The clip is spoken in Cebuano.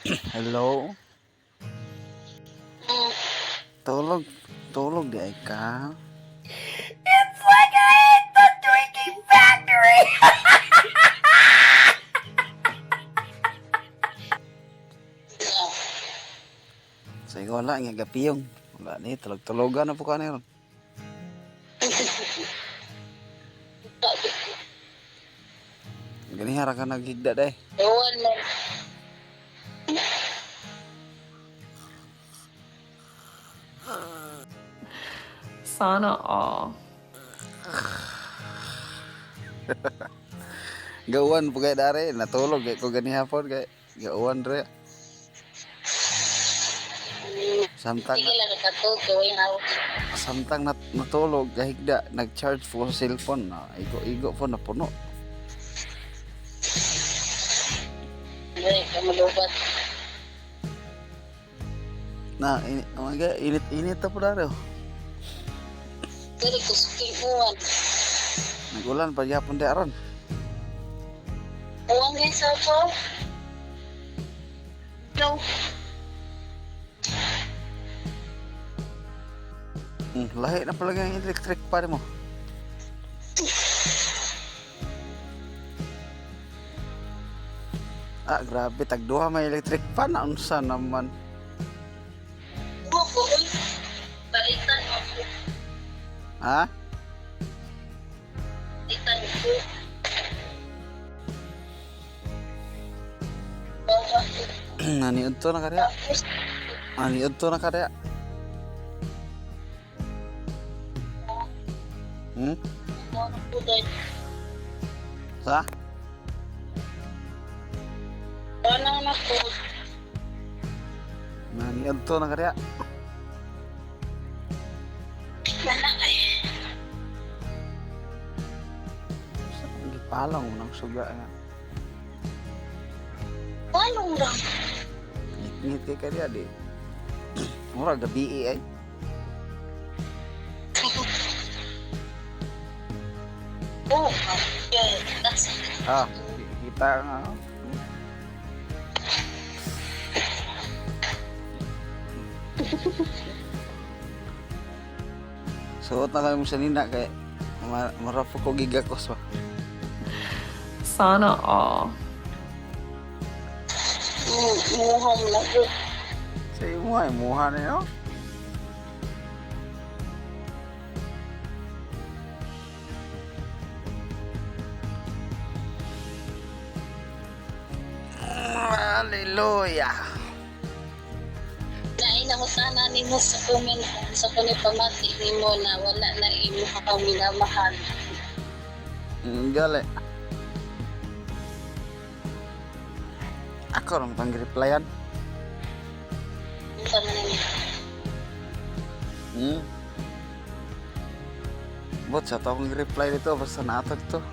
Hello? Tulog, tulog di ay ka. It's like I ate the Twinkie factory. Sa ikaw wala nga gapiyong. Wala ni tulog-tulogan na po ka ni ron. Ganihara ka naghigda day. Ewan mo. Sana all. Gawan po kay dare, natulog kay ko ganihapon kay gawan re. Samtang Sige lang katulog kay ako. samtang natulog gahigda nag-charge po sa cellphone na igo-igo po na puno. Dili ka malubat. Na ini oh init-init na po dare. Oh. Dili ko suking uwan. Nagulan pa gyapon di aron. Uwan guys ako. No. Lahi na pala ang electric pa mo. Ah, grabe tagduha may electric pan unsa naman. Buko oy. Balitan ako. Ha? Balitan ko. Bawa ko. Nani udto na karya. Ani udto na karya. Ano po dahil? Sa? Wala na po. Nani udto na karya. Wala ay. Sa gipalong mo ng suga nga. Walong lang. Ngiti karya di. Mura gabi ay. Oh, yeah, that's it. Ah, kita nga. Oh. Suot na kami mo sa nina kay marapo ko gigakos ba. Sana all. Muhom na po. Sa imo ay muha na yo. Hallelujah. Nain ako sana nimo sa comment sa kuni pamati nimo na wala na imo ka minamahal. Gali. Ako rin pang replyan. Unsa man ni? Bot sa to akong reply dito basta naatag to.